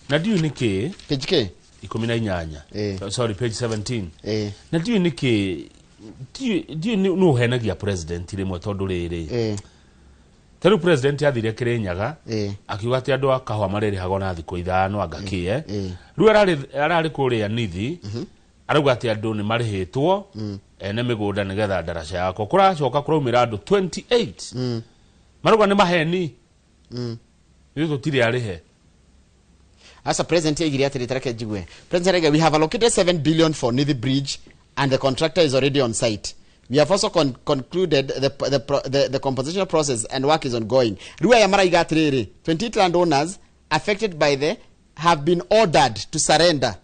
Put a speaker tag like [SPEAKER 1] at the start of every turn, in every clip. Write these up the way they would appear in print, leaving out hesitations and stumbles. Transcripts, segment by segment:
[SPEAKER 1] Na ndiũĩ nĩkĩ.
[SPEAKER 2] Page k.
[SPEAKER 1] 18. Sorry, page 17. Na ndiũĩ nĩkĩ, ndiũĩ nĩ ũhenagia president rĩmwe, tondũ rĩrĩ, ta rĩu president athire Kĩrĩnyaga, akiuga atĩ andũ a kahũa marĩrĩhagwo na thikũ 5 anga kĩ. Rĩu ararĩ kũrĩa Nithi, arauga atĩ andũ nĩ marĩhĩtwo ene mĩgũnda nĩgetha ndaraca yakwo. Kũracoka kũraumĩra andũ 28 marauga nĩ maheni, ithuĩ tũtirĩ arĩhe.
[SPEAKER 2] Asa, president yaigire atĩrĩ, tareke njigue. President araiga, "We have allocated 7 billion for Nithi Bridge and the contractor is already on site. We have also concluded the compensation process and work is ongoing." Rĩu aya maraiga atĩrĩrĩ, 28 landowners affected by the have been ordered to surrender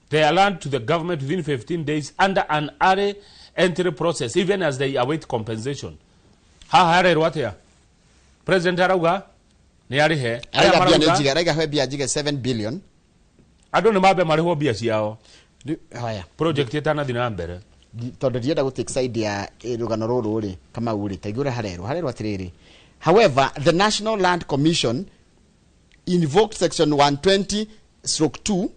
[SPEAKER 1] their land to the government within 15 days under an early entry process, even as they await compensation. Haha harerwo atia? President arauga nĩ arĩhe aya.
[SPEAKER 2] Araiga mbia nĩ
[SPEAKER 1] marauga
[SPEAKER 2] njige, araiga he mbia njige 7 billion.
[SPEAKER 1] Andũ nĩ mambe marĩhwo mbia ciao
[SPEAKER 2] Haya.
[SPEAKER 1] project ĩtanathiĩ na mbere.
[SPEAKER 2] Tondũ ndienda gũ take side ya rũgano rũrũ rĩ, Kamau rĩ, taigua ũrĩa harerwo atĩrĩrĩ, "However, the National Land Commission invoked section 120/2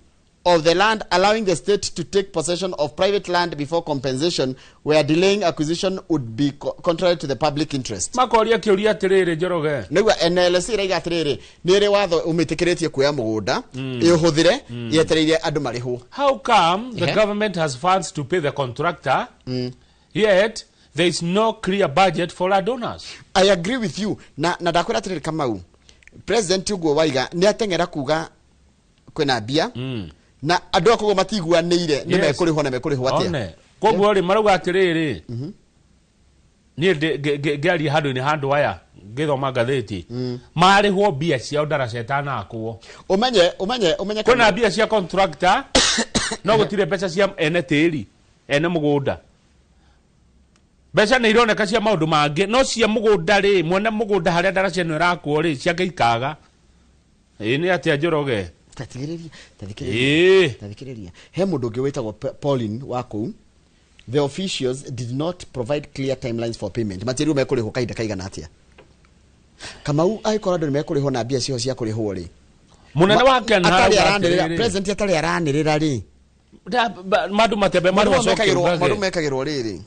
[SPEAKER 2] of the land, allowing the state to take possession of private land before compensation, where delaying acquisition would be contrary to the public interest."
[SPEAKER 1] Makoria kĩũria atĩrĩrĩ, Njoroge.
[SPEAKER 2] Nĩguo NLC ĩraiga atĩrĩrĩ, nĩ ĩrĩ watho ũmĩtĩkĩrĩtie kuoya mũgũnda ĩũhũthĩre yetereire andũ marĩhwo.
[SPEAKER 1] How come the government has funds to pay the contractor, yet there is no clear budget for landowners?
[SPEAKER 2] I agree with you. Na ndakwĩra atĩrĩrĩ, Kamau, president ũguo waiga nĩ ateng'era kuga kwĩna mbia na andũ a koguo matiguanĩire nĩ mekũrĩhwo na mekũrĩhwo atĩa.
[SPEAKER 1] One koguo rĩ, marauga atĩrĩrĩ, niĩ ngĩaria handũ-inĩ handũ aya ngĩthoma ngathĩti, marĩhwo mbia ciao ndaraca ĩtanakwo.
[SPEAKER 2] Ũmenye
[SPEAKER 1] Kwĩna mbia cia contractor no gũtirĩ mbeca cia ene tĩri, ene mũgũnda. Mbeca nĩ ironeka cia maũndũ mangĩ, no cia mũgũnda rĩ, mwene mũgũnda harĩa ndaraca ĩno ĩrakwo rĩ, ciake ikaga. Ĩ nĩ atĩa, Njoroge?
[SPEAKER 2] Tathikĩrĩria, tathikĩrĩria. Tathikĩrĩria, he mũndũ ũngĩ wĩtagwo Pauline wa kũu. "The officials did not provide clear timelines for payment." Matiĩrirwo mekũrĩhwo kahinda kaigana atĩa. Kamau, angĩkorwo andũ nĩ mekũrĩhwo na mbia ciao cia kũrĩhwo rĩ,
[SPEAKER 1] Mũnene wa Ken
[SPEAKER 2] atarĩ
[SPEAKER 1] arauga
[SPEAKER 2] aranĩrĩra
[SPEAKER 1] atĩrĩrĩ,
[SPEAKER 2] president atarĩ aranĩrĩra rĩ,
[SPEAKER 1] mandũ matembe
[SPEAKER 2] maũndũ
[SPEAKER 1] marĩ
[SPEAKER 2] maũndũ mekagĩrwo rĩrĩ.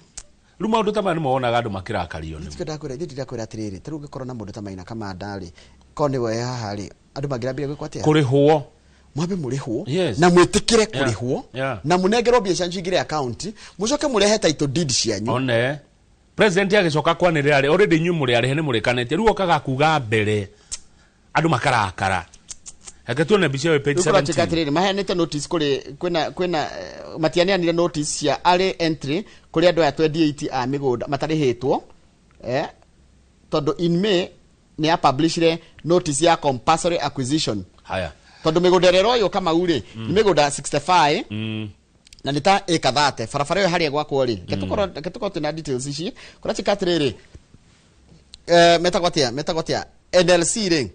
[SPEAKER 1] Rĩu maũndũ ta maya nĩmo wonaga andũ makĩrakario nĩmo.
[SPEAKER 2] Tikio ndakwĩra, ithuĩ ndakwĩra atĩrĩrĩ, tarĩu ũngĩkorwo na mũndũ ta Maina Kamanda rĩ, korwo nĩwe haha rĩ, andũ mangĩrambire gwĩkwo atĩa?
[SPEAKER 1] Kũrĩhwo.
[SPEAKER 2] Mwambe mũrĩhwo na mwĩtĩkĩre kũrĩhwo na mũnengerwo mbia cianyu cingĩre akaunti, mũcoke mũrehe title deed cianyu.
[SPEAKER 1] One president agĩcoka kwanĩrĩra rĩ, already inyuĩ mũrĩ arĩhe, nĩ mũrĩkanĩtie. Rĩu okaga kuga mbere, andũ makarakara. Reke tuone mbica ĩyo page
[SPEAKER 2] Rĩu kũratuĩka
[SPEAKER 1] 17.
[SPEAKER 2] Atĩrĩrĩ, maheanĩte notice kũrĩ kwĩna matianeanire notice cia early entry kũrĩ andũ aya 28 a mĩgũnda matarĩhĩtwo, tondũ in May nĩ ya publishire notice ya compulsory acquisition.
[SPEAKER 1] Haya.
[SPEAKER 2] Tondũ mĩgũnda ĩrĩa ĩroywo, Kamau rĩ, nĩ mĩgũnda 65 na nĩ ta ĩka 30 barabara ĩyo harĩa gwakwo rĩ. Reke tũkorwo twĩna details ici. Kũratuĩka atĩrĩrĩ, metagwo atĩa, NLC rĩ,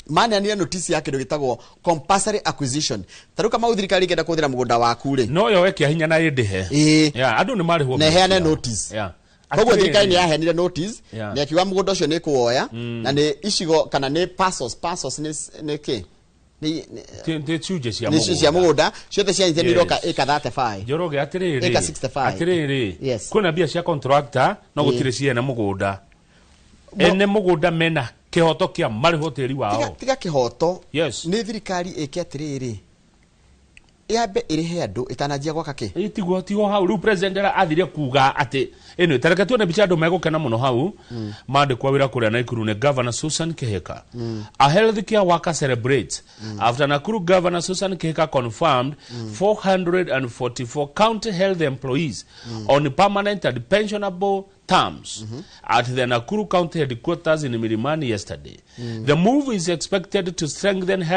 [SPEAKER 2] maneanire notice ya kĩndũ gĩtagwo compulsory acquisition. Ta rĩu, Kamau, thirikari ĩngĩenda kũhũthĩra mũgũnda waku rĩ,
[SPEAKER 1] No yoe kĩa hinya na ĩndĩhe. Yeah, andũ nĩ marĩhwo
[SPEAKER 2] na
[SPEAKER 1] mbia
[SPEAKER 2] ĩheane
[SPEAKER 1] ciao.
[SPEAKER 2] notice. Koguo thirikari nĩ yaheanire notice na ĩkiuga mũgũnda ũcio nĩ ĩkũwoya na nĩ icigo kana nĩ parcels. Parcels nĩ kĩ?
[SPEAKER 1] Ti cunjĩ cia
[SPEAKER 2] Nĩ cia
[SPEAKER 1] mũgũnda.
[SPEAKER 2] Mũgũnda ciothe cianyitanĩirwo ĩka 35.
[SPEAKER 1] Njoroge, atĩrĩrĩ,
[SPEAKER 2] Ĩka 65.
[SPEAKER 1] Atĩrĩrĩ, kwĩna mbia cia contractor no gũtirĩ ciene mũgũnda. Ene mũgũnda mena kĩhoto kĩa marĩhwo tĩri wao.
[SPEAKER 2] Tiga kĩhoto. Nĩ thirikari ĩke atĩrĩrĩ, yambe ĩrĩhe andũ ĩtananjia gwaka kĩ.
[SPEAKER 1] Ĩ, tiguo hau rĩu president athire kuga atĩ ĩno. Tareke tuone mbica, andũ megũkena mũno hau mandĩkwo wĩra kũrĩa Naikuru nĩ Governor Susan Kihika. A healthcare worker celebrates after Nakuru Governor Susan Kihika confirmed 444 county health employees on permanent and pensionable terms at the Nakuru County headquarters in Milimani yesterday. The move is expected to strengthen health